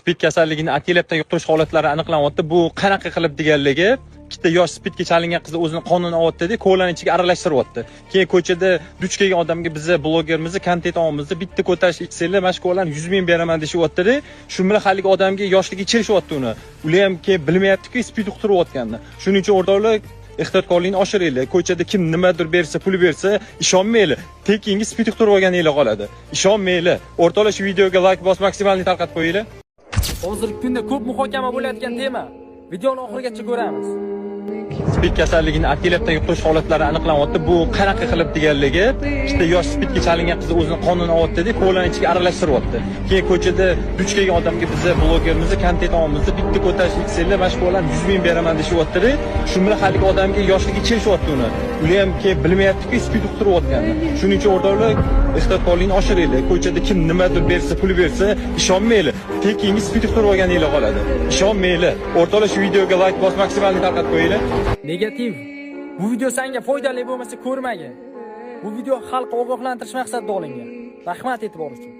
Spid kasalligini atelepdan yuqtirish holatlari aniqlanyapti. Bu qanaqa qilib deganligi, ikkita yosh spidga chalingan qiz o'zini qonini olyapti-da, kolani ichiga aralashtiryapti. Keyin ko'chada duch kelgan odamga bizni blogerimizni kontent olamiz, bitta ko'tarish ichsanglar, mana shu kolani 100 ming beraman deyishyapti-da. Shu bilan haligi odamga yoshligi ichirishyapti uni. Ular ham keyin bilmayapti-ku spid yuqtirayotganini. Shuning uchun o'rtoqlar, ehtiyotkorlikni oshiringlar. Ko'chada kim nimadir bersa, pul bersa, ishonmanglar. Tekinga spid yuqtirib olganinglar qoladi. Ishonmanglar. O'rtoqlar, shu videoga like bosib, maksimalni tarqatib qo'yinglar. Hozirgi kunda ko'p muhokama bo'layotgan tema. Videoni oxirigacha ko'ramiz. Spid kasalligini atelepdan yuqtirish holatlari aniqlanyapti. Bu qanaqa qilib deganligi, ikkita yosh spidga chalingan qiz o'zini qonini olyapti-da, kolani ichiga aralashtiryapti. Keyin ko'chada duch kelgan odamga bizni blogerimizni kontent olamiz, bitta ko'tarish ichsanglar, mana shu kolani 100 ming beraman deyishyapti-da. Shu bilan haligi odamga yoshligi ichirishyapti uni. Ular ham keyin bilmayapti-ku spid yuqtirayotganini. Shuning uchun o'rtoqlar, ehtiyotkorlikni oshiringlar. Ko'chada kim nimadir bersa, pul bersa, ishonmanglar. Tekinga spid yuqtirib olganinglar qoladi. Ishonmanglar. O'rtoqlar, shu videoga like bosib, maksimalni tarqatib qo'yinglar. Negativ. Bu video senga foydali bo'lmasa ko'rmagin. Bu video xalqni ogohlantirish maqsadida olingan. Rahmat e'tibor uchun.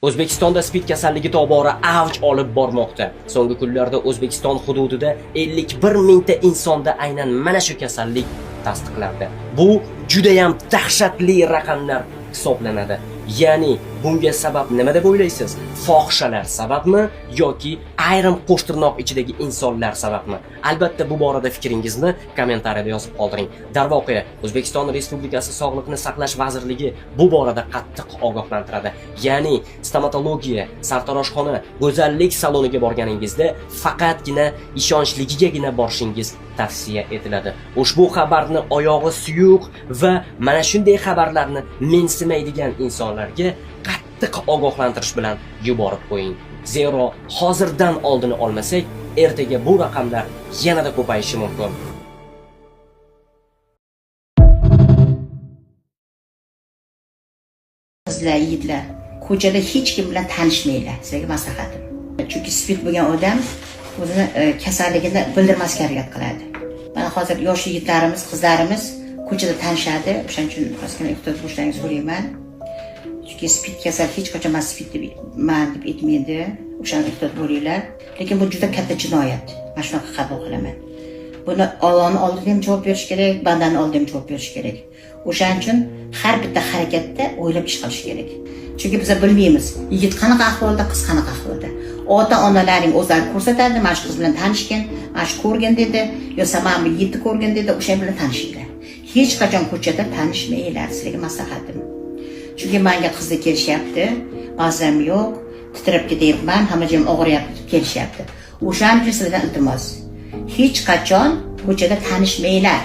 O'zbekistonda spid kasalligi tobora avj olib bormoqda. So'nggi kunlarda O'zbekiston hududida 51 mingta insonda aynan mana shu kasallik tasdiqlandi. Bu juda ham dahshatli raqamlar hisoblanadi. Ya'ni bunga sabab nima deb o'ylaysiz? Fohishalar sababmi yoki ayrim qo'shtirnoq ichidagi insonlar sababmi? Albatta bu borada fikringizni kommentariyada yozib qoldiring. Darvoqe, O'zbekiston Respublikasi Sog'liqni saqlash vazirligi bu borada qattiq ogohlantiradi. Ya'ni stomatologiya, sartaroshxona, go'zallik saloniga borganingizda faqatgina ishonchligigagina borishingiz tavsiya etiladi. Ushbu xabarni oyog'i suyuq va mana shunday xabarlarni mensimaydigan insonlarga qattiq ogohlantirish bilan yuborib qo'ying. Zero hozirdan oldini olmasak, ertaga bu raqamlar yanada ko'payishi mumkin. Qizlar, yigitlar, ko'chada hech kim bilan tanishmanglar, sizlarga maslahatim. Chunki spid bo'lgan odam o'zini kasalligini bildirmasga harakat qiladi. Mana hozir yosh yigitlarimiz, qizlarimiz ko'chada tanishadi. O'shaning uchun ozgina ehtiyot bo'lishlaringizni so'rayman. Chunki spid kasal hech qachon man spid deb man deb aytmaydi. O'shani ehtiyot bo'linglar. Lekin bu juda katta jinoyat. Men shunaqa qabul qilaman. Buni Allohning oldida ham javob berish kerak, bandani oldida ham javob berish kerak. O'shaning uchun har bitta harakatda o'ylab ish qilish kerak. Chunki biz bilmaymiz, yigit qanaqa ahvolda, qiz qanaqa ahvolda. Ota-onalaring o'zlari ko'rsatadi, mana shu qiz bilan tanishgan, mana shu ko'rgan dedi, yo mana bu yigitni ko'rgan dedi, o'sha bilan tanishinglar. Hech qachon ko'chada tanishmanglar, sizlarga maslahatim. Chunki menga qizlar kelishyapti, mazam yo'q, titrab ketyapman, hamma joyim og'riyapti deb kelishyapti. O'shaning uchun sizlardan iltimos. Hech qachon ko'chada tanishmanglar.